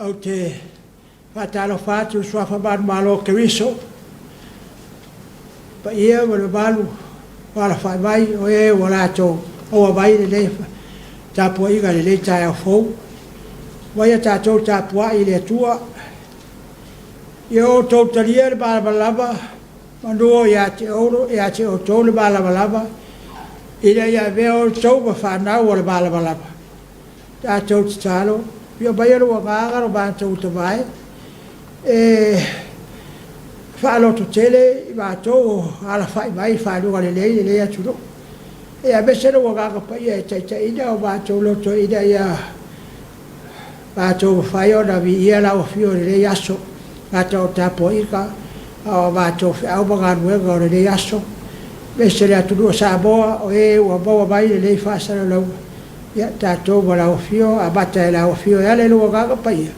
Ou te faatalofa atu i le Suafa Manumalo o Keriso, le paia ma le mamalu ua alafai mai o e ua latou maua mai lenei tapuaiga i lenei taeao fou. Aumaia tatou tapuai i le Atua, ia outou talia le malamalama manu o ia te outou le malamalama, ina ia avea outou ma fanau a le malamalama. Tatou tatalo, Afio maia lou Agaga lo matou Tavae e faalototele i matou o alafai mai i faluga lelei lenei atunuu. Ia aemaise lou Agaga Paia e taitaiina o matou loto ina ia matou mafai ona viia lau Afio i lenei aso, gata o tapuaiga a o a matou feau ma galuega o lenei aso, aemaise le atunuu o Samoa o e ua maua mai lenei faasalalauga. Ia tatou ma lau Afio, amata e lau Afio e ala i lou Agaga Paia,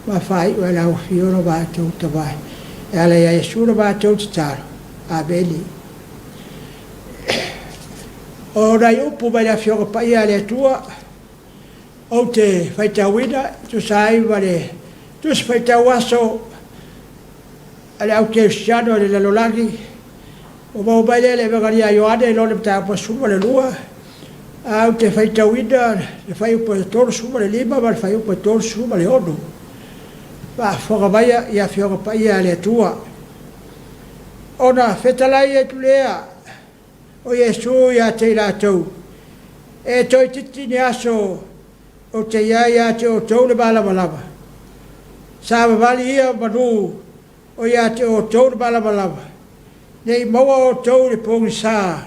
ma faaiu e lau Afio lo matou Tama. E ala ia Iesu la matou tatalo. Amene. O nai upu mai le Afioga Paia a le Atua, ou te faitauina, e tusa ai ma le Tusi Faitau Aso a le Au Kerisiano i le Lalolagi, ua maua mai lea i le Evegalia a Ioane i lona mataupu e 12, ae ou te faitauina le fuaiupu e 35 ma le fuaiupu e 36. Faafofoga maia i Afioga Paia a le Atua. Ona fetalai atu lea o Iesu ia te i latou, E toeitiiti ni aso ou te i ai ia te outou le malamalama. Savavali ia manu o ia te outou le malamalama, ne i maua outou i le pogisa,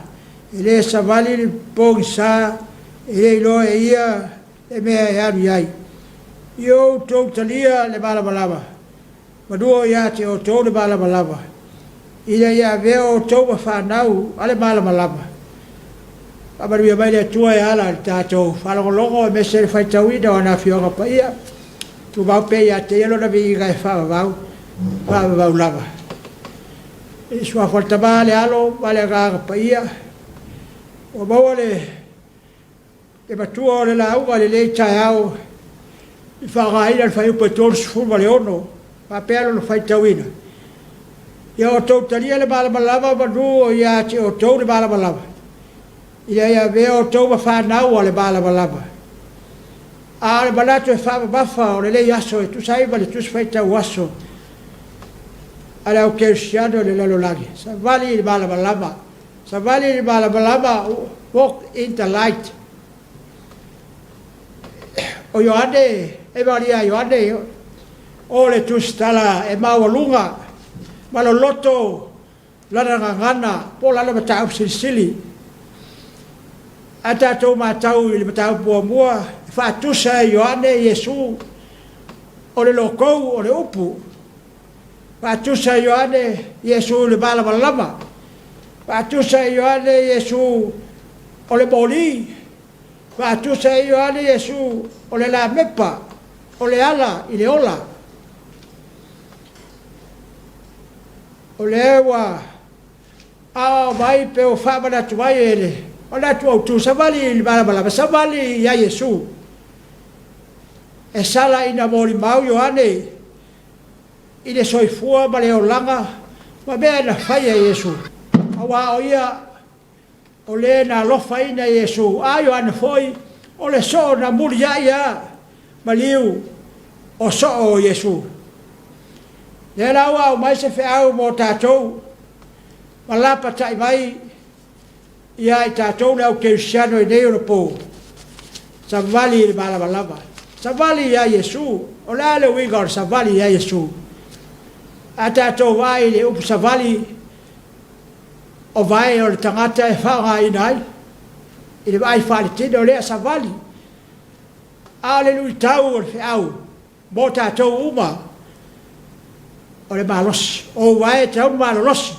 e le savali le pogisa, e le iloa e ia le mea e alu i ai. I outou talia le malamalama, manu o ia te outou le malamalama, ina ia avea outou ma fanau a le malamalama. Faamanuia mai le Atua e ala i le tatou faalogologo aemaise le faitauina o ana Afioga Paia. Tumau pea ia te Ia Lona viiga e faavavau, faavavau lava. I le Suafa o le Tama, le Alo ma le Agaga Paia, ua maua le Le matua o le lauga i lenei taeao i faaaogaina le fuaiupu e 36, faapea lona faitauina, Ia outou talia le malamalama manu o ia te outou le malamalama, ina ia avea outou ma fanau a le malamalama. A o le manatu e faamamafa o lenei aso e tusa ai ma le Tusi Faitau Aso a le Au Kerisiano i le Lalolagi, Savali i le Malamalama. Savali i le malamalama, walk in the light. O Ioane, Evalia a Ioane, o le tusitala e maualuga ma loloto lana gagana po o lana mataupu silisili. A tatou matau i le mataupu muamua, e faatusa e Ioane Iesu o le lokou o le upu. Faatusa e Ioane Iesu i le malamalama. Faatusa e Ioane Iesu o le moli. Faatusa e Ioane Iesu o le lamepa, o le ala i le ola. O lea ua aoao mai pe ua faamanatu mai e le manatu autu, savali i le malamalama, savali ia Iesu. E sala ina molimau Ioane i le soifua ma le olaga ma mea na fai e Iesu, aua o ia o le na alofaina Iesu, a Ioane foi o le soo na muliai a maliu o soo o Iesu. Lea la ua aumai se feau mo tatou ma lapatai mai ia i tatou le au kerisiano i nei onapo, savali i le malamalama, savali ia Iesu. O le a le uiga o le savali ia Iesu? A tatou vaai i le upu savali, o vae o le tagata e faaaogaina ai i le vaai faaletino lea savali. A o le luitau o le feau mo tatou uma. O le malosi. O ou vae e tatau ona malolosi.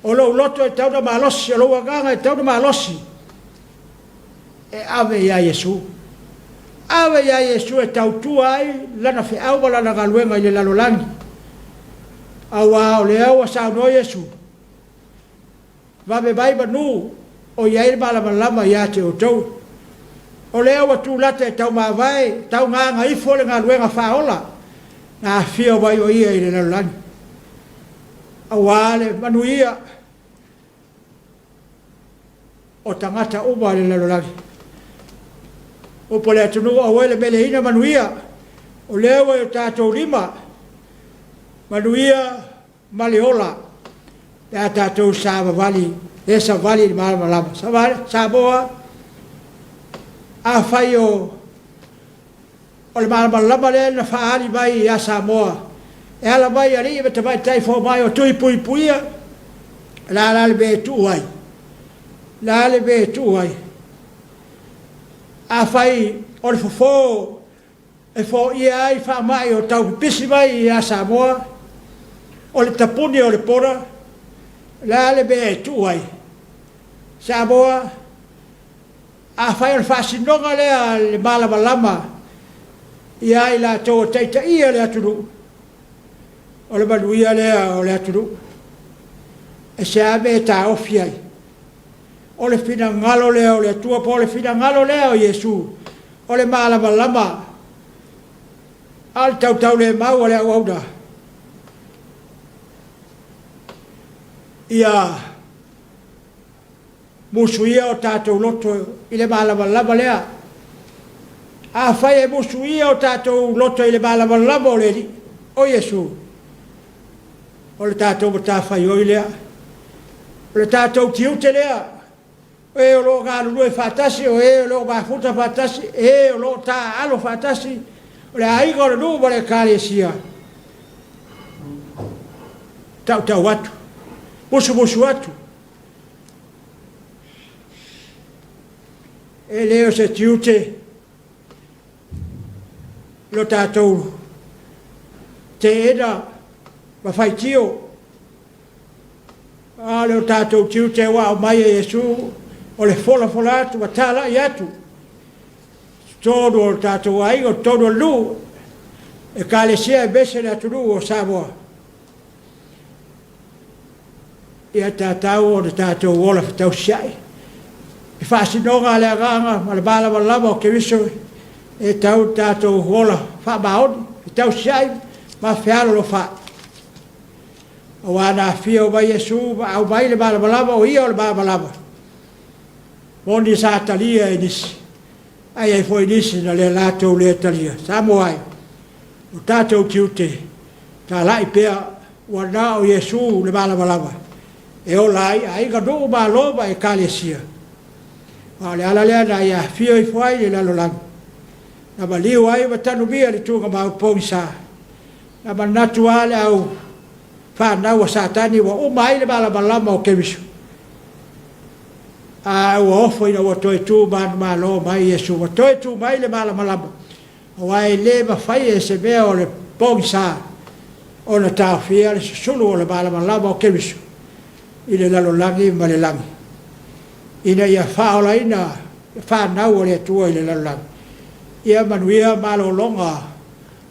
O lou loto e tatau ona malosi. O lou agaga e tatau ona malosi. E ave ia Iesu. Ave ia Iesu e tautua ai Lana feau ma Lana galuega i le lalolagi. Aua o lea ua saunoa Iesu, Vave mai manu o i ai le malamalama ia te outou. O lea ua tulata e taumavae, taugagaifo le galuega faaola na afio mai o Ia i le lalolagi, aua le manuia o tagata uma o le lalolagi. Upu a le atunuu, aua le meleina manuia, o lea ua i o tatou lima manuia ma le ola pe a tatou savavali e savali i le malamalama. Samoa, afai o le malamalama lea na faaali mai ia Samoa e ala mai i alii ma tamaitai fomai o tui puipuia, o le a la le mea e tuu ai? O le a le mea e tuu ai? Afai o le fofo e foia ai faamai o tau pipisi mai ia Samoa, o le tapuni o le border, o le a le mea e tuu ai? Samoa, afai o le faasinoga lea a le malamalama ia i latou o taitaia le atunuu, o le manuia lea o le atunuu. E se a mea e taofi ai? O le finagalo lea o le Atua po o le finagalo lea o Iesu, o le malamalama, a o le tautaulemau a le auauna, ia musuia o tatou loto i le malamalama lea. Afai e musuia o tatou loto i le malamalama o le Alii, o Iesu, o le tatou matafaioi lea, o le tatou tiute lea, o e o lo o galulue faatasi, o e o lo o mafuta faatasi, o e o lo o taaalo faatasi, o le aiga o le nuu ma le Ekalesia, tautau atu, musumusu atu. E le o se tiute lo tatou teena ma faitio, a o le tatou tiute ua aumai e Iesu o le folafola atu ma talai atu i totonu o le tatou aiga, o totonu o le nuu, Ekalesia aemaise le atunuu o Samoa. Ia tatau ona tatou ola fetausiai i faasinoga a le Agaga ma le malamalama o Keriso e tau le tatou ola faamaoni, fetausiai ma fealolofaai. Aua na afio mai Iesu ma aumai le malamalama, o Ia o le malamalama. Moni sa talia e nisi, ae i ai foi nisi na le latou le talia. Samoa e, o tatou tiute, talai pea ua na o Iesu le malamalama e ola ai aiga, nuu, malo ma Ekalesia. A o le ala lea na ia afio ifo ai i le lalolagi, na maliu ai ma tanumia le tuugamau pogisa, na manatu lava le au fanau a Satani ua uma ai le malamalama o Keriso, a ua ofo ina ua toe tu manumalo mai Iesu, ua toe tu mai le malamalama, aua e le mafai e se mea o le pogisa ona taofia le susulu o le malamalama o Keriso i le lalolagi ma le lagi, ina ia faaolaina le fanau o le Atua i le lalolagi. Ia manuia malologa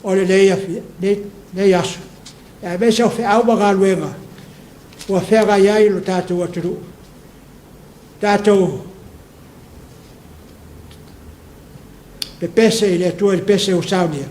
o lenei aso, aemaise o feau ma galuega ua feagai ai lo tatou atunuu. Tatou pepese i le Atua i le pese ua saunia.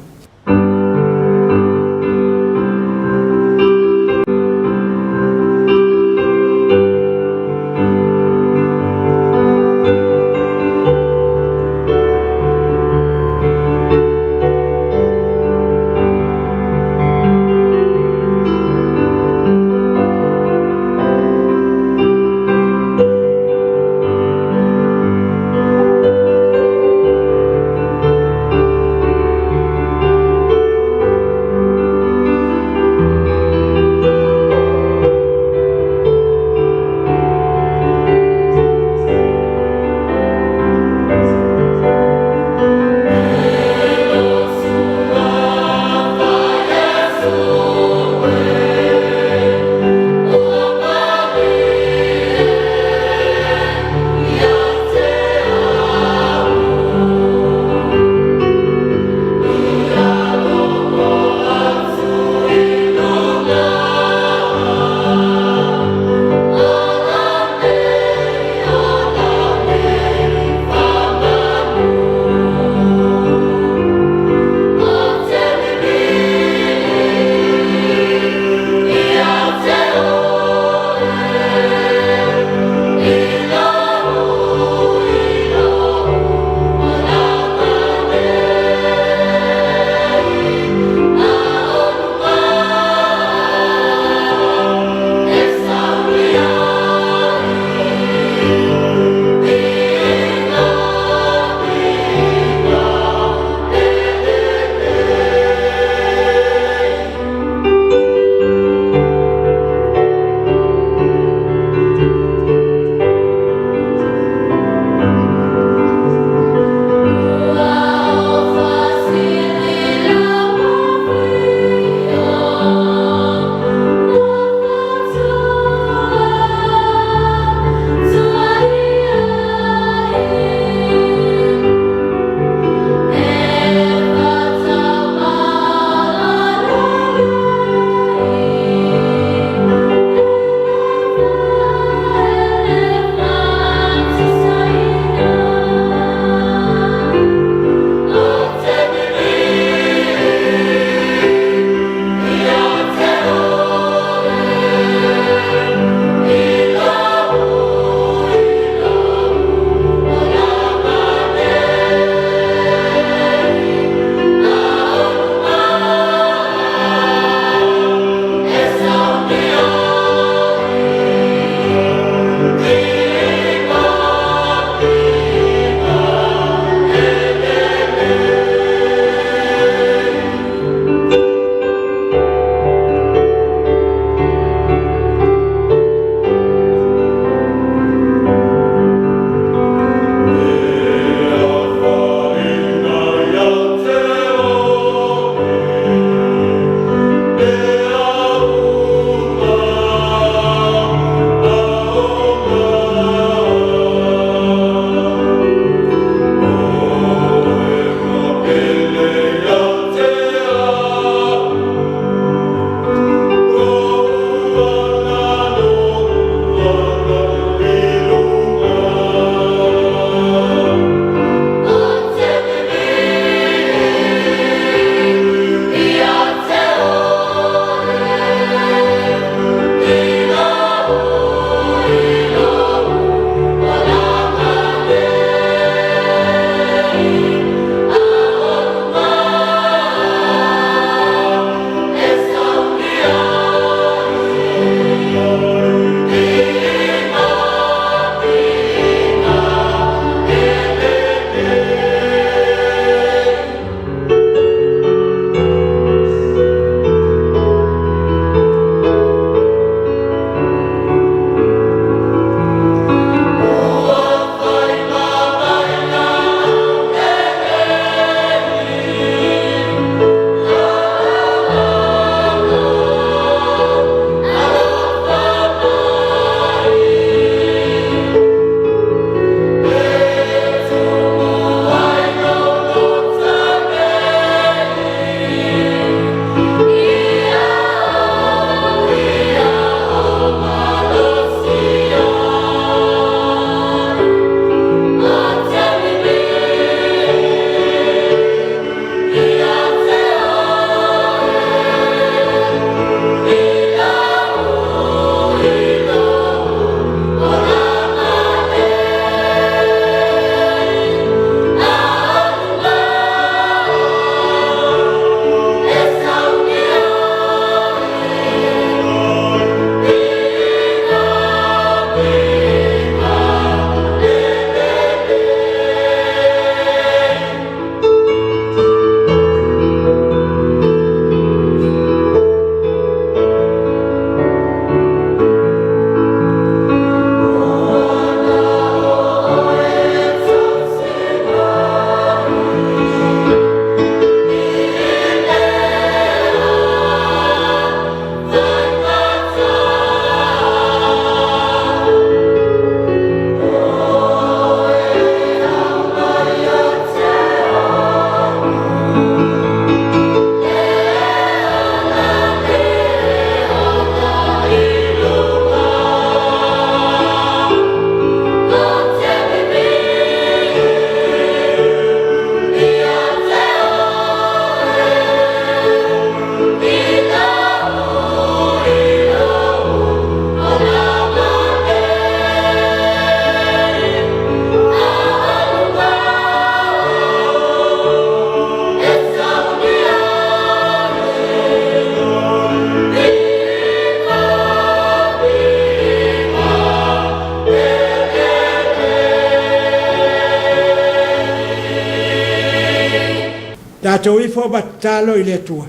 Matou ifo ma tatalo i le Atua.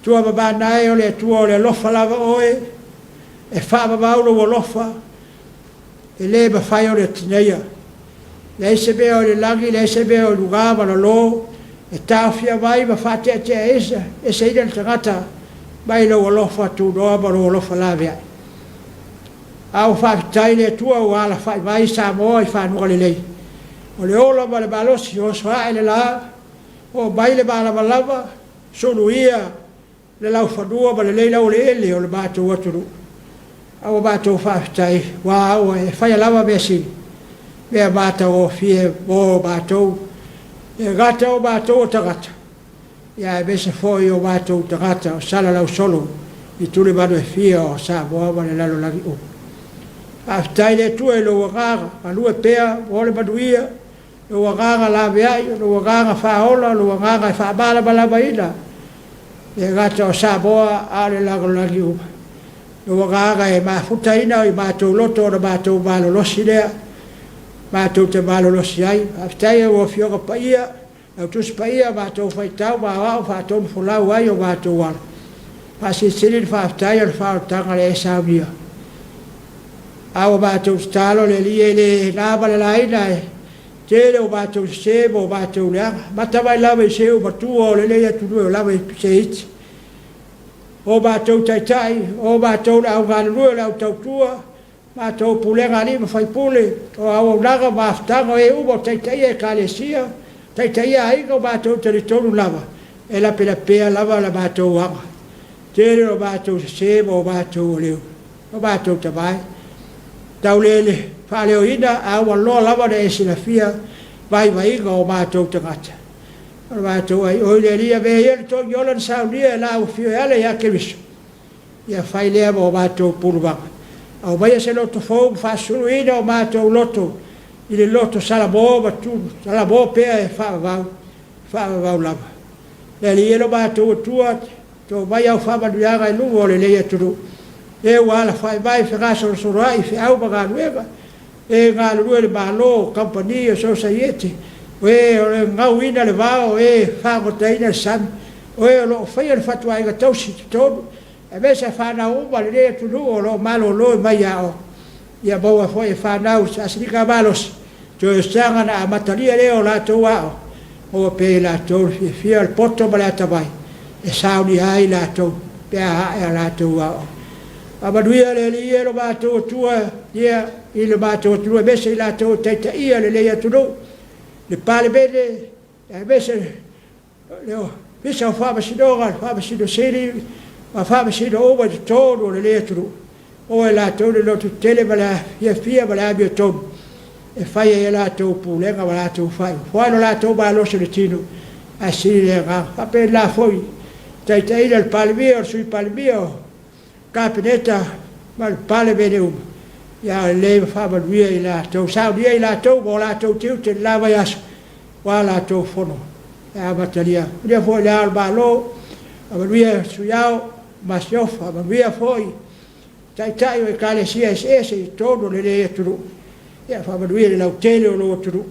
Atua mamana e, o le Atua o le alofa lava oe, e faavavau lou alofa, e le mafai ona tineia. Leai se mea o i le lagi, leai se mea o i luga ma lalo, e taofia mai ma faateatea eseina le tagata mai lou alofa tunoa ma lou alofa laveai. A ua faafetai i le Atua ua alafai mai Samoa i fanuga lelei. O le ola ma le malosi, oso ae le la, oo mai le malamalama, suluia le laufanua ma lelei laueleele o le matou atunuu. A ua matou faafetai, ua ua e faia lava mea sili, mea matagofie mo matou, e gata o matou o tagata, ia aemaise foi o matou tagata o salalau solo i tulimanu e fia o Samoa ma le lalolagi uma. Faafetai i le Atua i lou agaga galue pea mo le manuia, lou agaga laveai, lou agaga faaola, lou agaga e faamalamalamaina, e gata o Samoa a o le lalolagi uma. Lou agaga e mafutaina i matou loto ona matou malolosi lea, matou te malolosi ai. Faafetai i lau Afioga Paia, lau Tusi Paia matou faitau ma aoao faatonufolau ai o matou ala. Faasilisili le faafetai o le faaolataga na e saunia. A ua matou tatalo le Alii e le na ma le laina e tele o matou sese ma o matou leaga. Amata mai lava i se matua o lenei atunuu e lava i se iti. O matou taitai, o matou le au galulue o le au tautua, matou pulega a alii ma faipule, o auaunaga ma mafutaga o e uma o taitaia Ekalesia, taitaia aiga, o matou talitonu lava, e lapelapea lava la matou aga. Tele o matou sese ma o matou aleu, o matou tama e. Tau le faaleoina, a ua loa lava ona e silafia vaivaiga o matou tagata. O le matou aioi le Alii, avea ia le togi ola na saunia e la ua fio e ala ia Keriso, ia fai lea ma o matou pulumaga. Aumaia se loto fou ma faasusuluina o matou loto i le loto salamo ma salamo pea e faavavau, faavavau lava. Le Alii e lo matou Atua, to mai au faamanuiaga i luga o lenei atunuu. E ua alafai mai fegasolosoloai feau ma galuega, e galulue i le Malo, kamupani o sosaiete, o e o le gauina le vao, o e fagotaina le sami, o e o lo o faia le fatuaiga tausi i totonu, aemaise fanau uma a lenei atunuu o lo o malolo mai aoga. Ia maua foi e fanau se asiligamalosi, toe saga na amatalia lea o latou aoga, maua pea e latou le fiafia o le poto ma le atamai, e saunia ai latou pe a ae a latou aoaoga. Faamanuia le Alii e lo matou Atua ia i le matou atunuu, aemaise i latou o taitaia lenei atunuu, le Palemene, aemaise le Ofisa o Faamasinoga, le Faamasino Sili ma Faamasino uma i totonu o lenei atunuu. Maua e latou le lototetele ma le fiafia ma le amiotonu e fai ai e latou pulega ma latou faaiuga. Foai lo latou malosi o le tino, ae sili le agaga. Faapena foi taitaiga o le Palemia, o le Sui Palemia, o Kapeneta ma le Palemene uma, ia agalelei ma faamanuia i latou, saunia i latou ma o latou tiute i le la vaiaso, aua latou fono e amatalia. Manuia foi le Ao o le Malo, faamanuia le Sui Ao, Masiofo, faamanuia foi Taitai o Ekalesia eseese i totonu o lenei atunuu. Ia faamanuia i le lautele o lou atunuu.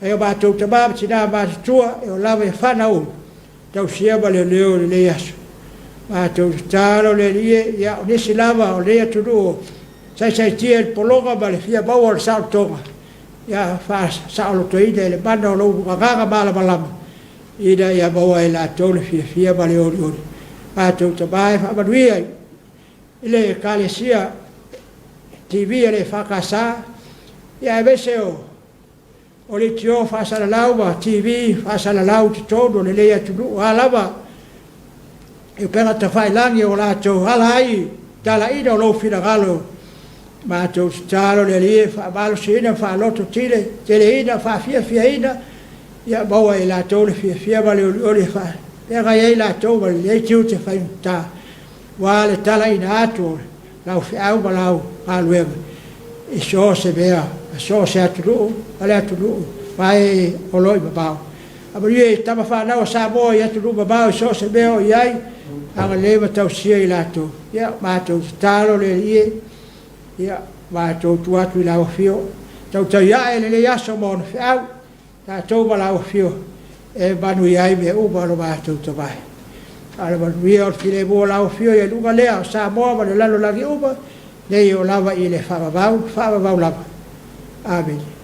Nai o matou tama ma tina matutua e oo lava i fanau uma, tausia ma leoleo i lenei aso. Matou tatalo le Alii e, ia o nisi lava o lenei atunuu o saisaitia i le pologa ma le fia maua o le saolotoga, ia faasaolotoina e le mana o lou agaga malamalama, ina ia maua e latou le fiafia ma le olioli. Matou tama e faamanuia i le Ekalesia TV a le EFKS, ia aemaise o leitio faasalalau ma TV faasalalau i totonu o lenei atunuu, o a lava i upega tafailagi o latou ala ai i talaiina o lou finagalo. Matou tatalo le Alii e faamalosiina ma faalototele teleina, faafiafiaina, ia maua e latou le fiafia ma le olioli e faafeagai ai latou ma lenei tiute faigata, aua le talaina atu o lau feau ma lau galuega i so o se mea, so o se atunuu ma le atunuu ma e o lo o i mamao. Faamanuia i tama fanau a Samoa i atunuu mamao i so o se mea o i ai, agalelei ma tausia i latou. Ia, matou tatalo le Alii e, ia, matou tuu atu i lau afio, tautai ae lenei aso ma ona feau, tatou ma lau afio. e manuia ai mea uma o lo matou tavae. A o le manuia o le filemu o lau Afio i luga lea o Samoa ma le lalolagi uma, nei oo lava i le faavavau, faavavau lava. Amene.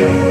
Amen.